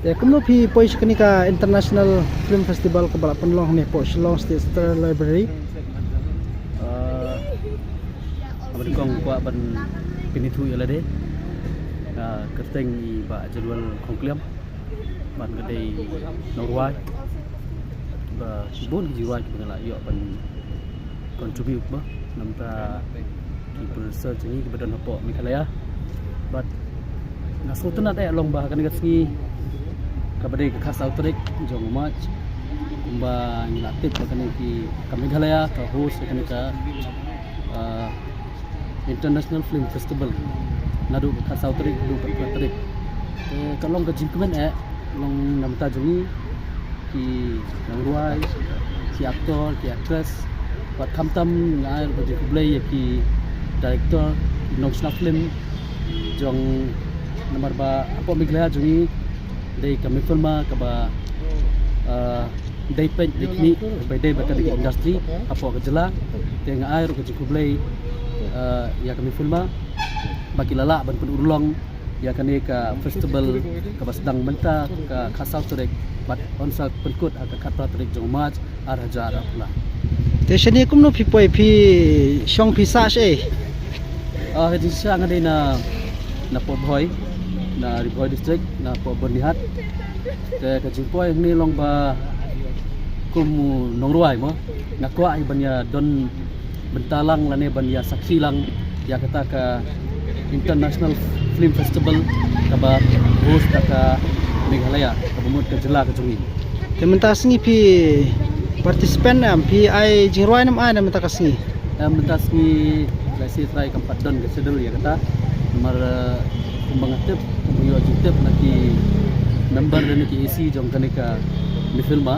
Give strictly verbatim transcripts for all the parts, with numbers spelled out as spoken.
Te kumno phi poi sha kane ka International Film Festival kaba la pynlong hangne hapoh Shillong State Central Library? Aba dei kong kwah ban pynithuh ïa lade. Ka kyrteng i Bah Jalwal Khongkliam. Ban ka dei nongrwai ba ki bun ki jingrwai kiba nga la ïoh ban contribute ba namta ki producer jong ngi kiba don hapoh Meghalaya. Bad nga sngewtynnat eh long ba ha kane ka sngi kaba dei ka khatsaw tarik jong u March kumba ngi la tip ba kane ki ka Meghalaya ka host ïa kane ka ah, International Film Festival naduh ka khatsaw tarik haduh ka khatphra tarik. Te ka long ka jingkmen eh long namta jong ngi ki nongrwai, ki actor, ki actress. Bad khamtam nga ai ruh ka jingkhublei ïa ki director, ki nongshna film jong namar ba hapoh Meghalaya jong ngi dei ka MIFILMA kaba ah, dei peit dei khmih ba dei ba ka dei ka industry hapoh ka jylla. Te nga ai ruh ka jingkhublei ah, ïa ka MIFILMA ba ki la lah ban pynurlong ïa kane ka festival kaba sdang mynta ka khatsaw tarik bad yn sa pynkut ha ka khatphra tarik jong u March ar hajar arphew lai. Te shane kumno phi poi, phi shong phi sah shaei? Ah, ka jingshisha nga dei na na Port Bhoi, na Ri Bhoi District, na Port Byrnihat. Te ka jingpoi hangne long ba kum u nongrwai mo, nga kwah hi ban ïa don bynta lang lane ban ïa sakhi lang ïa kata ka International Film Festival kaba host da ka Meghalaya, kaba mut ka jylla ka jong ngi. Te mynta ka sngi phi participant em, phi ai jingrwai ne em ai ne mynta ka sngi? Em, mynta ka sngi lehse trai kam pat don ka schedule ïa kata. Namar eh, kumba nga tip, kumba ïoh jingtip na ki member lane ki A C jong kane ka MIFILMA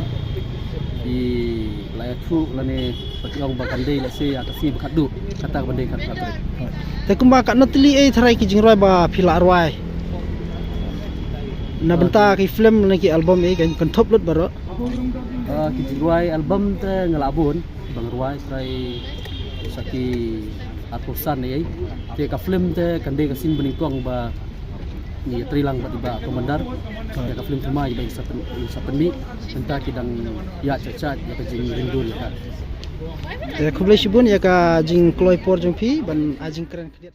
ki la ïathuh lane pat ong ba kan dei lehse ha ka sngi ba khatduh, kata ka ban dei khatphra tarik. Te kumba katno tylli ei tharai ki jingrwai ba phi la rwai na bynta ki film lane ki album ei kan kynthup lut baroh? Ah, ki jingrwai album te nga la bun ba nga rwai trai sa ki arphew san ei. Te ka film te kan dei ka sien banyngkong ba ngi ïatrei lang bad i Bah Commander. Ïa ka film thymmai ba in sa pyn, in sa pynmih. Mynta ki dang ïaid sha sha ïa ka jingryndul ïa ka. Te khublei shibun ïa ka jingkloi por jong phi ban ai jingkren khyndiat.